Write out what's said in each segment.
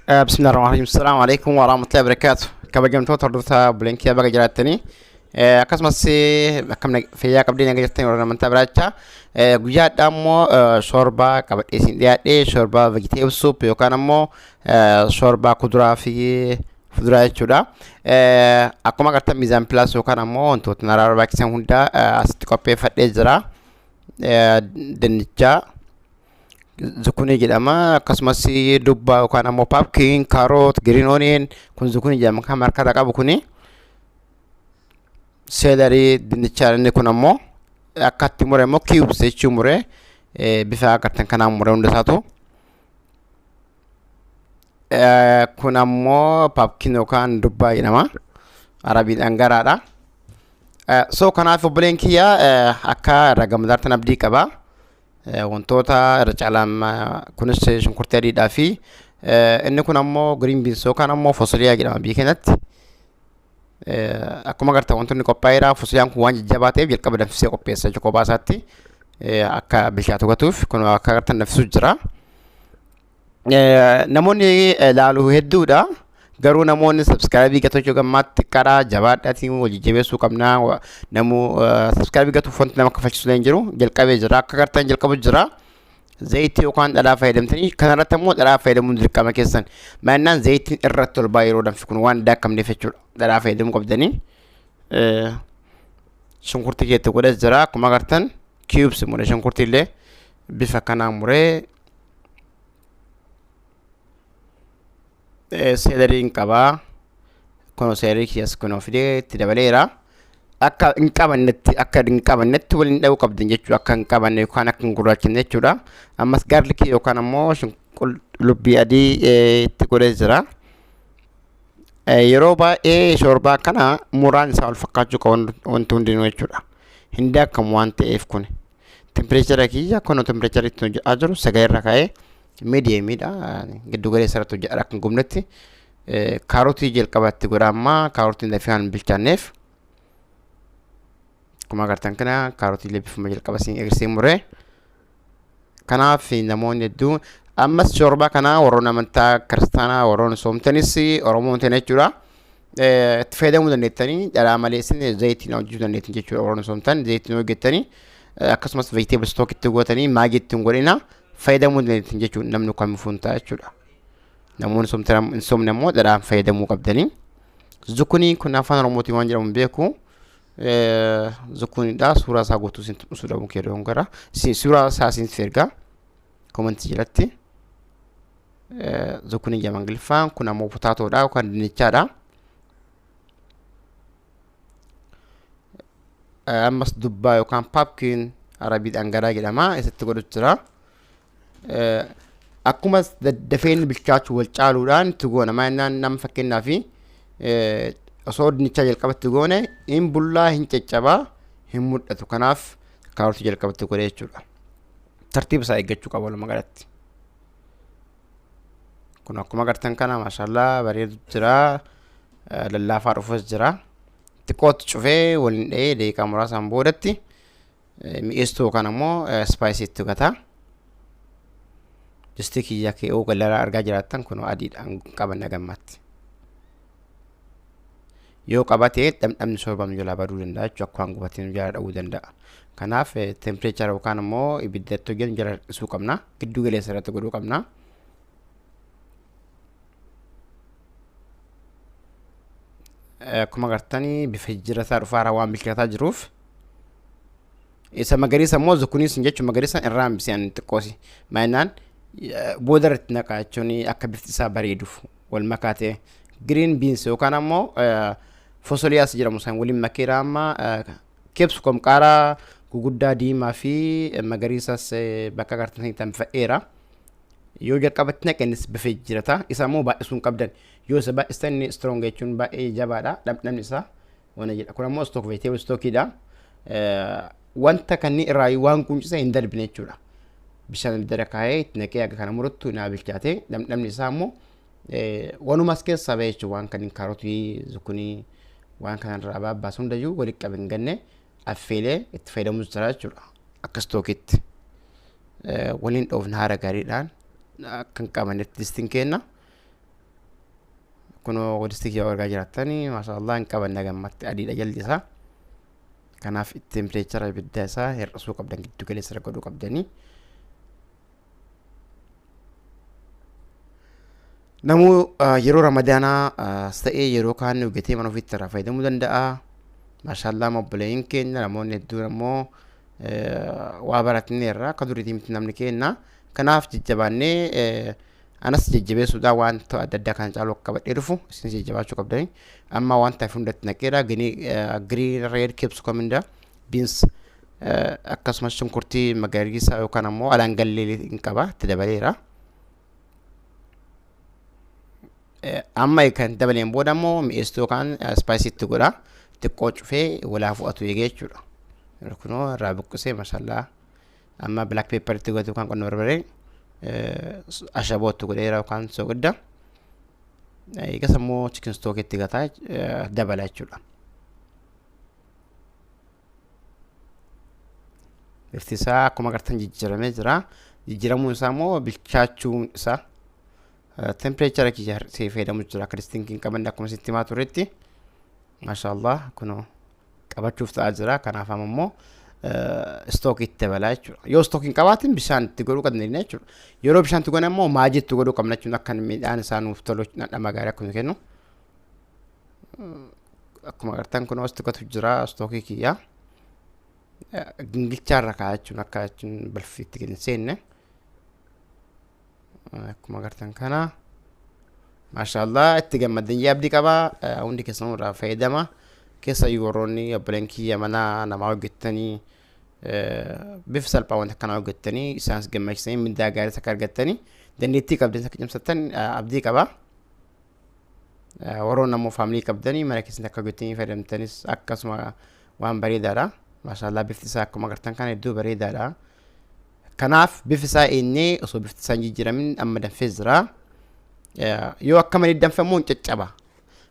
Bismillahirrahmanirrahim. Assalamu alaikum warahmatullahi wabarakatuh. Kabajamtoota hordoftoota obboleen kiyya baga jiraattanii. Akkasumas akkam fayyaa qabdee naga jirtanii warra amantaa biraachaa. Guyyaa hadhaa immoo shoorbaa qabadhee isin dhiyaadhee shoorbaa vegetable soup yookaan ammoo shoorbaa kuduraa fi fuduraa jechuudha. Akkuma agartan miizaan pilaas yookaan ammoo wantoota naraa barbaachisan hundaa asitti qopheeffadhee jira. Dinnichaa. Zukunii jedhama. Akkasumas dubbaa yookaan ammoo pumpkin, carrot, green onion kun zukunii jedhama kan harkarra qabu kuni. Celery dinnichaa inni kun ammoo akkatti mure immoo cubes jechuun mure bifa agartan kanaan mure hunda isaatu. Kun ammoo pumpkin yookaan dubbaa jedhama. Arabiidhaan garaadha. So kanaaf obboleen kiyya akka irra gammadartan abdii qaba. Wantoota irra caalaan kunis shunkurtii adiidhaa fi inni kun ammoo green beans yookaan ammoo fosoliyaa jedhama biyya keenyatti. Akkuma agartan wantoonni qophaa'eera. Fosoliyaan kun waan jajjabaa ta'eef jalqaba danfisee qopheessa jechuudha kophaa isaatti akka bilchaatu gatuuf kun akka agartan danfisuu jira. Namoonni ilaalu hedduudha. Garuu namoonni subscribe gatachuu gammaatti xiqqaadha. Jabaadhaatiin wal jajjabeessuu qabna. Namu subscribe gatuuf wanti nama kafalchiisu hin jiru. Jalqabee jira. Akka agartan jalqabu jira. Zayitii yookaan dhadhaa fayyadamtanii kanarratti ammoo dhadhaa fayyadamuun dirqama keessan. Maannaan zayitiin irratti ol baay'ee yeroo danfi kun waan daakkamneef jechuudha. Dhadhaa fayyadamuu qabdanii. Shunkurtii keetti godhee jira. Akkuma agartan cubes mure shunkurtii illee bifa kanaan muree celery qabaa. Kun celery kiyyas kunoo fidee itti dabaleera. Akka hin qabannetti waliin dha'uu qabdan jechuudha. Akka hin qabanne yookaan akka hin gurraachinne jechuudha. Ammas garlic yookaan ammoo qullubbii adii itti godhee jira. Yeroo baay'ee shoorbaa kana muraan isaa wal fakkaachuu qaba wanti hundinuu jechuudha. Hin daakamu waan ta'eef kun. Temperature kiyya kun temperature itti hojjetaa jiru 9 irra kaa'ee mediumiidha. Giddu galeessa irratti hojjetaa akka hin gubnetti. Kaarotii jalqabatti godha amma kaarotiin dafee waan hin bilchaanneef. Akkuma agartan kana kaarotii illee bifuma jalqaba isin agarsiisee muree. Kanaaf namoonni hedduun ammas shoorbaa kana warroonni amantaa kiristaanaa warroonni soomtanis Oromoon ta'an jechuudha. Itti fayyadamuu dandeettanii dhadhaa malee isin zayitiin hojjechuu dandeettan jechuudha warroonni soomtan zayitiin hojjettanii akkasumas vegetable stock itti gootanii Maggi itti hin godhina fayyadamuu dandeettan jechuudha namni kamiifuu hin ta'a jechuudha. Namoonni soomtan hin soomne immoo dhadhaan fayyadamuu qabdanii. Zukunii kun afaan Oromootiin waan jedhamu hin beeku. Zukuniidha suuraa isaa guutuu isin tuqsuu dhabuu kee gara suuraa isaa isin ergaa comment jalatti. Zukunii jedhama Ingiliffaan kun ammoo potatodha yookaan dinnichaadha. Ammas dubbaa yookaan pumpkin arabiidhaan garaa jedhama isatti godhutu jira. Akkuma daddafeen bilchaachuu wal caaluudhaan itti goona. Maannaan nama fakkeenyaaf osoo dinnichaa jalqabatti goone hin bullaa hin caccabaa hin mul'atu. Kanaaf kaarotii jalqabatti godhe jechuudha. Tartiiba isaa eeggachuu qaba walumaa galatti. Kun akkuma agartan kana maashallaa bareedu jira. Lallaafaa dhufus jira. Xiqqootti cufee waliin dhahee daqiiqaa muraasaan boodatti mi'eessituu yookaan ammoo spice itti gata. Distii kiyya kee'oo galaraa argaa jiraattan kun adiidhaan qabanna gammaatti. Yoo qabate dhamdhamni shoorbaa nu jalaa baduu danda'a jechuudha. Akka waan gubatee nu jalaa dha'uu danda'a. Kanaaf temperature yookaan ammoo ibidda itti hojjennu jala hir'isuu qabna. Giddu galeessa irratti godhuu qabna. Akkuma agartanii bifa jijjiirrataa dhufaara waan bilchaataa jiruuf. Isa magariisa immoo zukunii sun jechuun magariisa irraa hambisee ani xiqqoosi. Maayinaan booda irratti naqaa jechuun akka bifti isaa bareeduuf wal makaa ta'e. Green beans yookaan ammoo fosoliyaas jedhamu san waliin makeera amma capsicum qaaraa guguddaa diimaa fi magariisas bakka agartanii tanfa'eera. Yoo jalqabatti naqe innis bifa jijjiirata. Isa immoo baay'isuu hin qabdan. Yoo isa baay'istan inni strong jechuun baay'ee jabaadha. Dhamdhamni isaa waan jedha. Kun ammoo stock vegetable stockiidha. Wanta kanni irraa waan quncise hin darbine jechuudha. Bishaan ibidda kaa'ee itti naqee akka kana muruttu naa bilchaate dhamdhamni isaa immoo wanumas keessaa ba'e jechuudha. Waan kanneen kaarotii, zukunii waan kanarraa baabbaasu hundayyuu walitti qabe hin ganne affeelee itti fayyadamus jira jechuudha. Akka stockitti. Waliin dhoofna haala gaariidhaan akka hin qabannetti distiin kenna. Kunoo distii kiyya argaa jiraattanii, maashaallah, hin qabanne gammatti, adiidha jalli isaa. Kanaaf temperature ibidda isaa hir'isuu qabdan, giddu galeessa godhuu qabdanii. Namuu yeroo Ramadaanaa ta'ee yeroo kaan hojjetee mana ofiitti irraa fayyadamuu danda'a. Maashaallah, obboleeyyiin keenya namoonni hedduun ammoo waa baratneerra, akka duriitii miti namni keenya. Kanaaf jajjabaannee anas jajjabeessuudhaan wanta adda addaa kan caalu akka qabadhee dhufu isin jajjabaachuu qabdanii. Amma wanta hafe hundatti naqeera: green, red capsicum and beans, akkasumas shunkurtii magariisa yookaan ammoo alangallee hin qaba, itti dabaleera. Amma kan dabaleen booda immoo mi'eessituu yookaan spice itti godha. Xiqqoo cufee walaa fudhatu eegee jechuudha. Kunoo irraa buqqisee, masallaa, amma black pepper itti godhatu yookaan qonna barbaree, ashaboo itti godheera yookaan soogidda. Eegas immoo chicken stock itti gataa dabala jechuudha. Bifti isaa akkuma agartan jijjiiramee jira. Jijjiiramuun isaa immoo bilchaachuun isaa temperature kiyya hir'isee fayyadamu jira, akka distiin hin qabanne akkuma sitti himaa turetti. Maashaallah, kunoo qabachuuf ta'aa jira. Kanaaf amma immoo stock itti dabalaa jechuudha. Yoo stock hin qabaatin bishaan itti godhuu qabna jechuudha. Yeroo bishaan itti godhan immoo Maggi itti godhuu qabna jechuudha, akka midhaan isaa nuuf tolu, dhandhama gaarii akkuma kennu. Akkuma agartan kunoo asitti gatu jira stock kiyya. Gingilchaarra kaa'a jechuun akka jechuun balfi itti gadi hin seenne. Akkuma agartan kana, maashaallah, itti gammaddan abdii qaba. Hundi keessan irraa fayyadama. Keessayyuu warroonni obboleen kiyya mana namaa hojjettanii, bifa salphaa wanta akkanaa hojjettanii isaanis gammachiisanii mindaa gaarii akka argattanii dandeettii qabdan akka cimsattan abdii qaba. Warroonni ammoo family qabdanii mana keessatti akka hojjettanii fayyadamtanis akkasuma waan bareedaadha. Maashaallah, bifti isaa akkuma agartan kana hedduu bareedaadha. Kanaaf bifi isaa eenyee osoo bifti isaa hin jijjiiramin amma danfee jira. Yoo akka malee danfe immoo hin caccaba.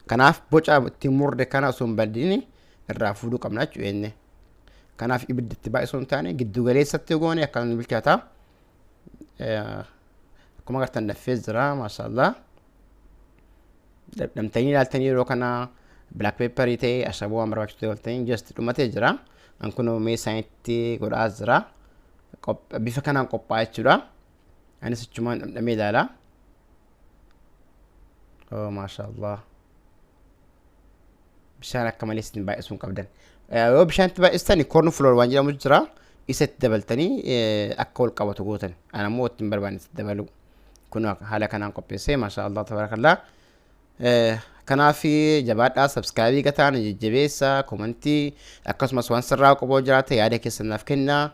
Kanaaf boca ittiin murde kana osoo hin badin irraa fuudhuu qabna jechuudha eenyee. Kanaaf ibidda itti baay'isuu hin taane, giddu galeessatti goone akka inni bilchaata. Akkuma agartan danfee jira, maashaallah. Dhamtanii ilaaltanii yeroo kana black pepper ta'e, ashaboo waan barbaachisu ta'e galtanii just dhumatee jira. An kun meeshaa itti godhaa jira. Bifa kanaan qophaa'aa jechuudha. Anis achumaan dhamdhamee ilaala. Oh, maashaallah. Bishaan akka malee isin baay'isuu hin qabdan. Yoo bishaan itti baay'istan corn flour waan jedhamu jira. Isa itti dabaltanii akka wal qabatu gootan. Ana immoo ittiin barbaanne itti dabalu. Kun haala kanaan qopheessee, maashaallah, tabarakallah. Kanaaf jabaadhaa, subscribe gataan jajjabeessa, comment, akkasumas waan sirraa qoboo jiraate yaada keessan naaf kennaa.